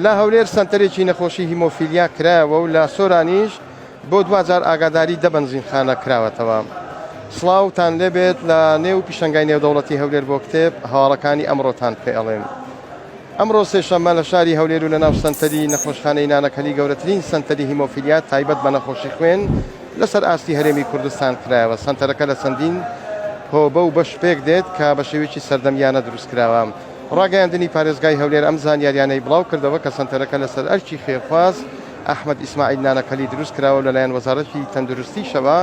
لە هەولێر سەنتەرێکی نەخۆشی هیمۆفیلیا کرایەوە و لە سۆرانیش بۆ دواجار ئاگاداری دە بەنزینخانە کراوەتەوە. سڵاوتان لێبێت لە نێو پیشەنگای نێودەوڵەتی هەولێر بۆ کتێب هەواڵەکانی ئەمڕۆتان پێ ئەڵێم. ئەمڕۆ سێشەممە لە شاری هەولێر و لەناو سەنتەری نەخۆشخانەی نانەکەلی گەورەترین سەنتەری هیمۆفیلیا تایبەت بە نەخۆشی خوێن لەسەر ئاستی هەرێمی کوردستان کرایەوە. سەنتەرەکە لە چەندین هۆبە و بەش پێکدێت کە بە شێوەیەکی سەردەمیانە دروستکراوە. ڕاگەیاندنی پارێزگای هەولێر ئەم زانیاریانەی بڵاوکردەوە کە سەنتەرەکە لەسەر ئەرکی خێرخواز ئەحمەد ئیسماعیل نانەکەلی دروستکراوە و لەلایەن وەزارەتی تەندروستیشەوە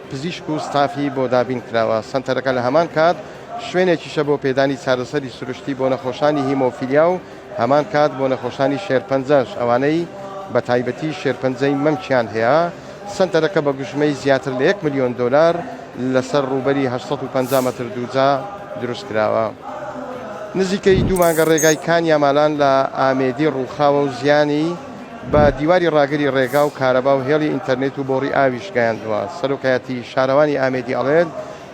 پزیشک و ستافی بۆ دابین کراوە. سەنتەرەکە لە هەمان کات شوێنێکیشە بۆ پێدانی چارەسەری سروشتی بۆ نەخۆشانی هیمۆفیلیا و هەمان کات بۆ نەخۆشانی شێرپەنجەش ئەوانەی بە تایبەتی شێرپەنجەی مەمکیان هەیە. سەنتەرەکە بە گوژمەی زیاتر لە یەک ملیۆن دۆلار لەسەر ڕووبەری 850 مەتر دووجا دروستکراوە. نزیکەی دوو مانگە ڕێگای کانیا مالان لە ئامێدی ڕووخاوە و زیانی بە دیواری ڕاگری ڕێگا و کارەبا و هێڵی ئینتەرنێت و بۆڕی ئاویش گەیاندووە. سەرۆکایەتی شارەوانی ئامێدی ئەڵێت،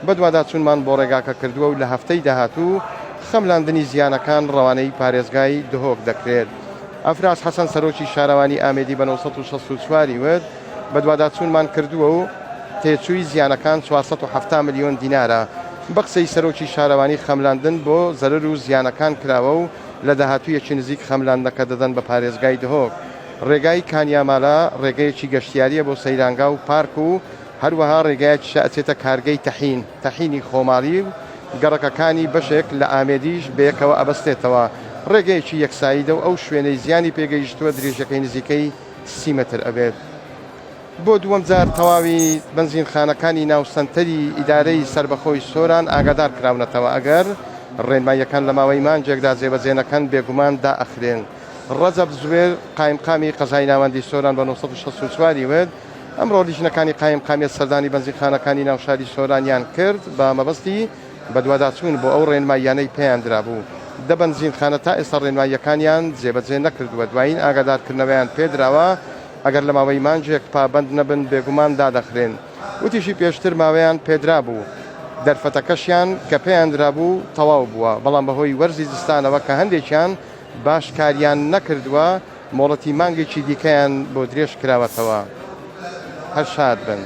بەدواداچوونمان بۆ ڕێگاکە کردووە و لە هەفتەی داهاتوو خەملاندنی زیانەکان ڕەوانەی پارێزگای دهۆک دەکرێت. ئەفراز حەسەن سەرۆکی شارەوانی ئامێدی بە 964 ی وت، بەدواداچوونمان کردووە و تێچووی زیانەکان 470 ملیۆن دینارە. بە قسەی سەرۆکی شارەوانی خەملاندن بۆ زەرەر و زیانەکان کراوە و لە داهاتوویەکی نزیک خەملاندنەکە دەدەن بە پارێزگای دهۆک. ڕێگای کانیامالا ڕێگەیەکی گەشتیارییە بۆ سەیرانگا و پارک و هەروەها ڕێگایەکیشە ئەچێتە کارگەی تەحین، تەحینی خۆماڵی و گەڕەکەکانی بەشێک لە ئامێدیش بەیەکەوە ئەبەستێتەوە. ڕێگەیەکی یەکسایدە و ئەو شوێنەی زیانی پێگەیشتووە درێژیەکەی نزیکەی 30 مەتر ئەبێت. بۆ دووەم جار تەواوی بەنزینخانەکانی ناو سەنتەری ئیدارەی سەربەخۆی سۆران ئاگادار کراونەتەوە ئەگەر ڕێنماییەکان لە ماوەی مانگێکدا جێبەجێ نەکەن بێگومان دائەخرێن. ڕەجەب زوێر قایمقامی قەزای ناوەندی سۆران بە 964 ی وت، ئەمڕۆ لیژنەکانی قایمقامیەت سەردانی بەنزینخانەکانی ناو شاری سۆرانیان کرد بە مەبەستی بەدواداچوون بۆ ئەو ڕێنماییانەی پێیان درابوو. دە بەنزینخانە تا ئێستا ڕێنماییەکانیان جێبەجێ نەکردووە، دوایین ئاگادارکردنەوەیان پێدراوە، ئەگەر لە ماوەی مانگێک پابەند نەبن بێگومان دادەخرێن. وتیشی پێشتر ماوەیان پێدرابوو، دەرفەتەکەشیان کە پێیان درابوو تەواو بووە، بەڵام بەهۆی وەرزی زستانەوە کە هەندێکیان باش کاریان نەکردووە، مۆڵەتی مانگێکی دیکەیان بۆ درێژ کراوەتەوە. هەر شاد بن.